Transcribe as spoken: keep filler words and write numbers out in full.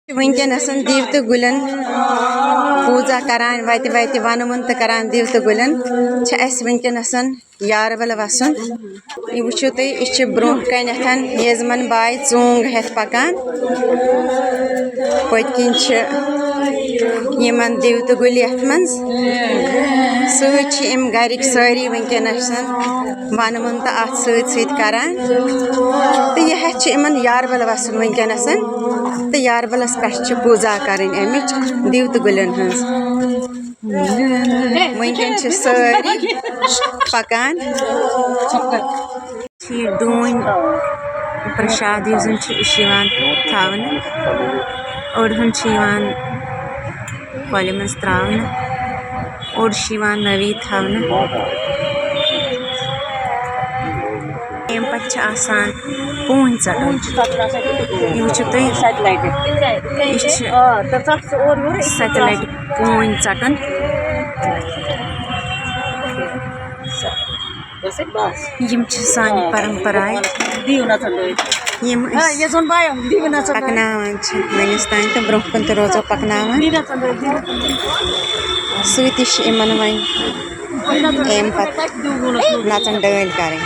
وٕنکیٚنَس دیٖوتہٕ گُلٮ۪ن پوٗزا کران، وَتہِ وَتہِ وَنہٕ وُن تہٕ کران دیٖوتہٕ گُلٮ۪ن۔ چھِ اَسہِ وٕنکیٚنَس یاربل وَسُن۔ یہِ وٕچھِو تُہۍ، یہِ چھِ برٛونٛہہ کَنٮ۪تھ یزمن باے ژوٗنٛگ ہٮ۪تھ پَکان۔ پٔتۍ کِنۍ چھِ یِمن دیٖوتہٕ گُلۍ یَتھ منٛز۔ سۭتۍ چھِ یِم گَرِکۍ سٲری وٕنکیٚنَس وَنہٕ وُن تہٕ اَتھ سۭتۍ سۭتۍ کران۔ تہٕ یہِ ہٮ۪تھ چھِ یِمن یاربل وَسُن وٕنکیٚنَس۔ تہٕ یاربلَس پٮ۪ٹھ چھِ پوٗزا کَرٕنۍ اَمِچ دیٖوتہٕ گُلٮ۪ن ہٕنٛز۔ وٕنکیٚن چھِ سٲری پَکان۔ چھِ یہِ ڈوٗنۍ پرٛشاد یُس زَن چھُ، یہِ چھُ یِوان تھاونہٕ۔ أڑہَن چھِ یِوان کۄلہِ منٛز ترٛاونہٕ، أڑ چھِ یِوان نٔوی تھاونہٕ۔ اَمہِ پَتہٕ چھِ آسان پوٗنۍ ژَٹُن۔ یہِ وٕچھِو تُہۍ، سَتہِ لَٹہِ۔ یہِ چھِ آ، تہٕ ژَٹ ژٕ اورٕ یورٕ، یہِ چھِ سَتہِ لَٹہِ پوٗنۍ ژَٹُن۔ بس، بس۔ یِم چھِ سانہِ آ، پرمپرایہِ، دِیِو نَژَن لٲگِتھ۔ یِم آ، أسۍ یَس وَن بایَم، دِیِو نَژَن لٲگِتھ۔ پَکناوان چھِ وٕنِس تام تہٕ برٛونٛہہ کُن تہِ روزو پَکناوان۔ دِیِو نَژَن لٲگِتھ، دِیِو نَژَن لٲگِتھ۔ سۭتی چھِ یِمَن وۄنۍ اَمہِ پَتہٕ نَژَن ڈٲلۍ کَرٕنۍ۔